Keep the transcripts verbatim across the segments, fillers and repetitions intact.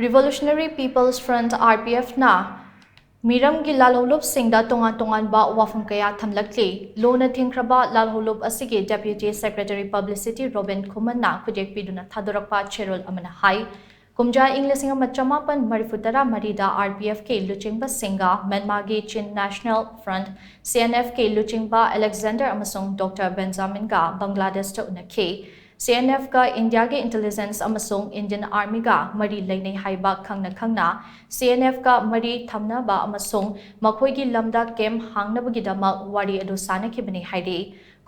Revolutionary People's Front, R P F ꯅ ꯃꯤꯔꯝꯒꯤ ꯂꯥꯜꯍꯧꯂꯨꯞꯁꯤꯡꯗ ꯇꯣꯉꯥꯟ ꯇꯣꯉꯥꯟꯕ ꯋꯥꯐꯝ ꯀꯌꯥ ꯊꯝꯂꯛꯂꯤ꯫ ꯂꯨꯅ ꯊꯤꯡꯈ꯭ꯔꯕ ꯂꯥꯜꯍꯧꯂꯨꯞ ꯑꯁꯤꯒꯤ Deputy Secretary Publicity ꯔꯣꯕꯤꯟ ꯈꯨꯃꯟꯅ ꯈꯨꯗꯦꯛ ꯄꯤꯗꯨꯅ ꯊꯥꯗꯣꯔꯛꯄ ꯆꯦꯔꯣꯜ ꯑꯃꯅ ꯍꯥꯏ, ꯀꯨꯝꯖꯥ ꯏꯪ ꯂꯤꯁꯤꯡ ꯑꯃ ꯆꯃꯥꯄꯟ ꯃꯔꯤꯐꯨ ꯇꯔꯥ ꯃꯔꯤꯗ R P F ꯀꯤ ꯂꯨꯆꯤꯡꯕꯁꯤꯡꯒ ꯃ꯭ꯌꯥꯟꯃꯥꯔꯒꯤ Chin National Front, C N F ꯀꯤ ꯂꯨꯆꯤꯡꯕ ꯑꯂꯦꯛꯖꯦꯟꯗꯔ ꯑꯃꯁꯨꯡ ꯗꯣꯛꯇꯔ ꯕꯦꯟꯖꯥꯃꯤꯟꯒ ꯕꯪꯒ꯭ꯂꯥꯗꯦꯁꯇ ꯎꯅꯈꯤ꯫ C N F ꯀ ꯏꯟꯗꯤꯌꯥꯒꯤ intelligence ꯑꯃꯁꯨꯡ Indian Army ꯒ ꯃꯔꯤ ꯂꯩꯅꯩ ꯍꯥꯏꯕ ꯈꯪꯅ ꯈꯪꯅ C N F ꯀ ꯃꯔꯤ ꯊꯝꯅꯕ ꯑꯃꯁꯨꯡ ꯃꯈꯣꯏꯒꯤ ꯂꯝꯗ camp ꯍꯥꯡꯅꯕꯒꯤꯗꯃꯛ ꯋꯥꯔꯤ ꯑꯗꯨ ꯁꯥꯟꯅꯈꯤꯕꯅꯤ ꯍꯥꯏꯔꯤ꯫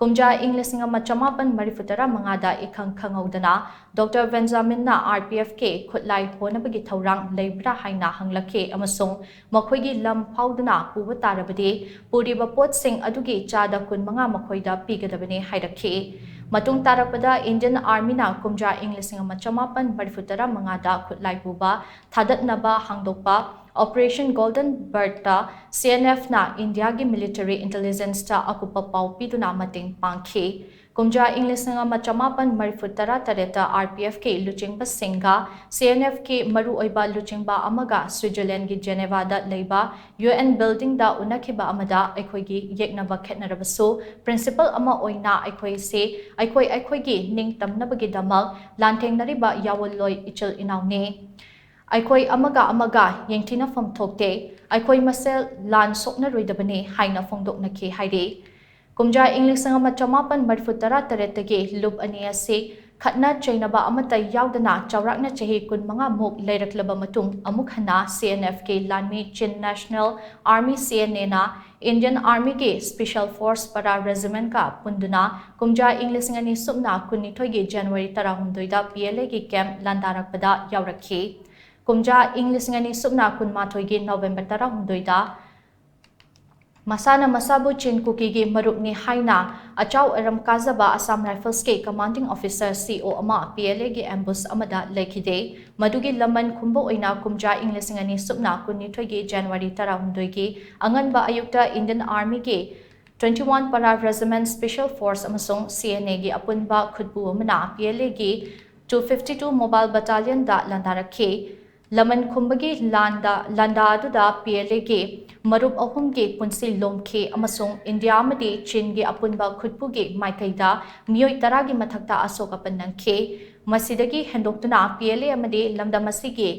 ꯀꯨꯝꯖꯥ ꯏꯪ ꯂꯤꯁꯤꯡ ꯑꯃ ꯆꯃꯥꯄꯟ ꯃꯔꯤꯐꯨ ꯇꯔꯥ ꯃꯉꯥꯗ ꯏꯈꯪ ꯈꯪꯍꯧꯗꯅ ꯗꯣꯛꯇꯔ ꯕꯦꯟꯖꯥꯃꯤꯟꯅ R P F ꯀꯤ ꯈꯨꯠꯂꯥꯏ ꯍꯣꯅꯕꯒꯤ ꯊꯧꯔꯥꯡ ꯂꯩꯕ꯭ꯔꯥ ꯍꯥꯏꯅ ꯍꯪꯂꯛꯈꯤ ꯑꯃꯁꯨꯡ ꯃꯈꯣꯏꯒꯤ ꯂꯝ ꯐꯥꯎꯗꯨꯅ ꯄꯨꯕ ꯇꯥꯔꯕꯗꯤ ꯄꯨꯔꯤꯕ ꯄꯣꯠꯁꯤꯡ ꯑꯗꯨꯒꯤ ꯆꯥꯗ ꯀꯨꯟꯃꯉꯥ ꯃꯈꯣꯏꯗ ꯄꯤꯒꯗꯕꯅꯤ ꯍꯥꯏꯔꯛꯈꯤ꯫ ꯃꯇꯨꯡ ꯇꯥꯔꯛꯄꯗ Indian Army ꯅ ꯀꯨꯝꯖꯥ ꯏꯪ ꯂꯤꯁꯤꯡ ꯑꯃ ꯆꯃꯥꯄꯟ ꯃꯔꯤꯐꯨ ꯇꯔꯥ ꯃꯉꯥꯗ ꯈꯨꯠꯂꯥꯏ ꯄꯨꯕ ꯊꯥꯗꯠꯅꯕ ꯍꯥꯡꯗꯣꯛꯄ Operation Golden Bird ꯇ C N F ꯅ ꯏꯟꯗꯤꯌꯥꯒꯤ military intelligence ꯇ ꯑꯀꯨꯞꯄ ꯄꯥꯎ ꯄꯤꯗꯨꯅ ꯃꯇꯦꯡ ꯄꯥꯡꯈꯤ꯫ ꯀꯨꯝꯖꯥ ꯏꯪ ꯂꯤꯁꯤꯡ ꯑꯃ ꯆꯃꯥꯄꯟ ꯃꯔꯤꯐꯨ ꯇꯔꯥ ꯇꯔꯦꯠꯇ R P F ꯀꯤ ꯂꯨꯆꯤꯡꯕꯁꯤꯡꯒ C N F ꯀꯤ ꯃꯔꯨꯑꯣꯏꯕ ꯂꯨꯆꯤꯡꯕ ꯑꯃꯒ Switzerland ꯒꯤ Geneva ꯗ ꯂꯩꯕ U N building ꯗ ꯎꯅꯈꯤꯕ ꯑꯃꯗ ꯑꯩꯈꯣꯏꯒꯤ ꯌꯦꯛꯅꯕ ꯈꯦꯠꯅꯔꯕꯁꯨ principle ꯑꯃ ꯑꯣꯏꯅ ꯑꯩꯈꯣꯏꯁꯦ ꯑꯩꯈꯣꯏ ꯑꯩꯈꯣꯏꯒꯤ ꯅꯤꯡꯇꯝꯅꯕꯒꯤꯗꯃꯛ ꯂꯥꯟꯊꯦꯡꯅꯔꯤꯕ ꯌꯥꯑꯣꯟꯂꯣꯏ ꯏꯆꯤꯜ ꯏꯅꯥꯎꯅꯤ꯫ ꯑꯩꯈꯣꯏ ꯑꯃꯒ ꯑꯃꯒ ꯌꯦꯡꯊꯤꯅꯐꯝ ꯊꯣꯛꯇꯦ꯫ ꯑꯩꯈꯣꯏ ꯃꯁꯦꯜ ꯂꯥꯟ ꯁꯣꯛꯅꯔꯣꯏꯗꯕꯅꯤ ꯍꯥꯏꯅ ꯐꯣꯡꯗꯣꯛꯅꯈꯤ ꯍꯥꯏꯔꯤ꯫ ꯀꯨꯝꯖꯥ ꯏꯪ ꯂꯤꯁꯤꯡ ꯑꯃ ꯆꯃꯥꯄꯟ ꯃꯔꯤꯐꯨ ꯇꯔꯥ ꯇꯔꯦꯠꯇꯒꯤ ꯂꯨꯞ ꯑꯅꯤ ꯑꯁꯤ ꯈꯠꯅ ꯆꯩꯅꯕ ꯑꯃꯠꯇ ꯌꯥꯎꯗꯅ ꯆꯥꯎꯔꯥꯛꯅ ꯆꯍꯤ ꯀꯨꯟꯃꯉꯥ ꯃꯨꯛ ꯂꯩꯔꯛꯂꯕ ꯃꯇꯨꯡ ꯑꯃꯨꯛ ꯍꯟꯅ C N F ꯀꯤ ꯂꯥꯟꯃꯤ Chin National Army, C N A ꯅ Indian Army ꯒꯤ Special Force Para Regiment ꯀ ꯄꯨꯟꯗꯨꯅ ꯀꯨꯝꯖꯥ ꯏꯪ ꯂꯤꯁꯤꯡ ꯑꯅꯤ ꯁꯨꯞꯅ ꯀꯨꯟꯅꯤꯊꯣꯏꯒꯤ January ꯇꯔꯥꯍꯨꯝꯗꯣꯏꯗ P L A ꯒꯤ camp ꯂꯥꯟꯗꯥꯔꯛꯄꯗ ꯌꯥꯎꯔꯛꯈꯤ꯫ ꯀꯨꯝꯖꯥ ꯏꯪ ꯂꯤꯁꯤꯡ ꯑꯅꯤ ꯁꯨꯞꯅ ꯀꯨꯟꯃꯥꯊꯣꯏꯒꯤ November ꯇꯔꯥꯍꯨꯝꯗꯣꯏꯗ ꯃꯁꯥꯅ ꯃꯁꯥꯕꯨ ꯆꯤꯟ ꯀꯨꯀꯤꯒꯤ ꯃꯔꯨꯞꯅꯤ ꯍꯥꯏꯅ ꯑꯆꯥꯎ ꯑꯔꯝ ꯀꯥꯖꯕ Assam Rifles ꯀꯤ commanding officer, C O ꯑꯃ P L A ꯒꯤ ambush ꯑꯃꯗ ꯂꯩꯈꯤꯗꯦ꯫ ꯃꯗꯨꯒꯤ ꯂꯃꯟ ꯈꯨꯝꯕ ꯑꯣꯏꯅ ꯀꯨꯝꯖꯥ ꯏꯪ ꯂꯤꯁꯤꯡ ꯑꯅꯤ ꯁꯨꯞꯅ ꯀꯨꯟꯅꯤꯊꯣꯏꯒꯤ January ꯇꯔꯥꯍꯨꯝꯗꯣꯏꯒꯤ ꯑꯉꯟꯕ ꯑꯌꯨꯛꯇ Indian Army ꯒꯤ twenty-one Para Regiment Special Force ꯑꯃꯁꯨꯡ C N A ꯒꯤ ꯑꯄꯨꯟꯕ ꯈꯨꯠꯄꯨ ꯑꯃꯅ P L A ꯒꯤ two fifty-two Mobile Battalion ꯗ ꯂꯥꯟꯗꯥꯔꯛꯈꯤ꯫ ꯂꯃꯟ ꯈꯨꯝꯕꯒꯤ ꯂꯥꯟꯗ, ꯂꯥꯟꯗꯥ ꯑꯗꯨꯗ P L Aꯒꯤ ꯃꯔꯨꯞ ꯑꯍꯨꯝꯒꯤ ꯄꯨꯟꯁꯤ ꯂꯣꯝꯈꯤ ꯑꯃꯁꯨꯡ ꯏꯟꯗꯤꯌꯥ ꯑꯃꯗꯤ ꯆꯤꯟꯒꯤ ꯑꯄꯨꯟꯕ ꯈꯨꯠꯄꯨꯒꯤ ꯃꯥꯏꯀꯩꯗ ꯃꯤꯑꯣꯏ ꯇꯔꯥꯒꯤ ꯃꯊꯛꯇ ꯑꯁꯣꯛ ꯑꯄꯟ ꯅꯪꯈꯤ꯫ ꯃꯁꯤꯗꯒꯤ ꯍꯦꯟꯗꯣꯛꯇꯨꯅ P L A ꯑꯃꯗꯤ ꯂꯝꯗꯝ ꯑꯁꯤꯒꯤ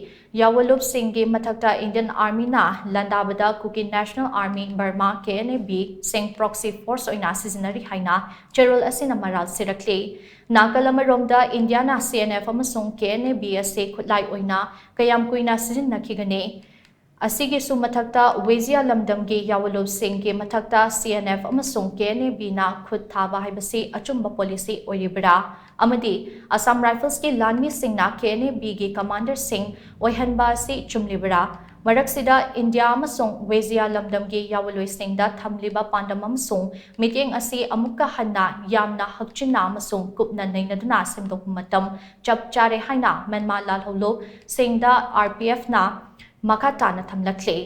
ꯌꯥꯑꯣꯟꯂꯨꯞꯁꯤꯡꯒꯤ ꯃꯊꯛꯇ Indian Armyꯅ ꯂꯥꯟꯗꯥꯕꯗ Kuki National Army, Burma, K N A B ꯁꯤꯡ proxy force ꯑꯣꯏꯅ ꯁꯤꯖꯤꯟꯅꯔꯤ ꯍꯥꯏꯅ ꯆꯦꯔꯣꯜ ꯑꯁꯤꯅ ꯃꯔꯥꯜ ꯁꯤꯔꯛꯂꯤ꯫ ꯅꯥꯀꯜ ꯑꯃꯔꯣꯝꯗ ꯏꯟꯗꯤꯌꯥꯅ C N F ꯑꯃꯁꯨꯡ K N A B ꯑꯁꯤ ꯈꯨꯠꯂꯥꯏ ꯑꯣꯏꯅ ꯀꯌꯥꯝ ꯀꯨꯏꯅ ꯁꯤꯖꯤꯟꯅꯈꯤꯒꯅꯤ? ꯑꯁꯤꯒꯤꯁꯨ ꯃꯊꯛꯇ ꯋꯦꯖꯤꯌꯥ ꯂꯝꯗꯝꯒꯤ ꯌꯥꯑꯣꯟꯂꯨꯞꯁꯤꯡꯒꯤ ꯃꯊꯛꯇ C N F ꯑꯃꯁꯨꯡ K N A Bꯅ ꯈꯨꯠ ꯊꯥꯕ ꯍꯥꯏꯕꯁꯤ ꯑꯆꯨꯝꯕ policy ꯑꯣꯏꯔꯤꯕ꯭ꯔꯥ? ꯑꯃꯗꯤ Assam Riflesꯀꯤ ꯂꯥꯟꯃꯤꯁꯤꯡꯅ K N A Bꯒꯤ commanderꯁꯤꯡ ꯑꯣꯏꯍꯟꯕ ꯑꯁꯤ ꯆꯨꯝꯂꯤꯕ꯭ꯔꯥ? ꯃꯔꯛꯁꯤꯗ ꯏꯟꯗꯤꯌꯥ ꯑꯃꯁꯨꯡ ꯋꯦꯖꯤꯌꯥ ꯂꯝꯗꯝꯒꯤ ꯌꯥꯑꯣꯟꯂꯣꯏꯁꯤꯡꯗ ꯊꯝꯂꯤꯕ ꯄꯥꯟꯗꯝ ꯑꯃꯁꯨꯡ ꯃꯤꯠꯌꯦꯡ ꯑꯁꯤ ꯑꯃꯨꯛꯀ ꯍꯟꯅ ꯌꯥꯝꯅ ꯍꯛꯆꯤꯟꯅ ꯑꯃꯁꯨꯡ ꯀꯨꯞꯅ ꯅꯩꯅꯗꯨꯅ ꯁꯦꯝꯗꯣꯛꯄ ꯃꯇꯝ ꯆꯞ ꯆꯥꯔꯦ ꯍꯥꯏꯅ ꯃ꯭ꯌꯥꯟꯃꯥꯔ ꯂꯥꯜꯍꯧꯂꯨꯞꯁꯤꯡꯗ R P Fꯅ ꯃꯈꯥ ꯇꯥꯅ ꯊꯝꯂꯛꯂꯤ꯫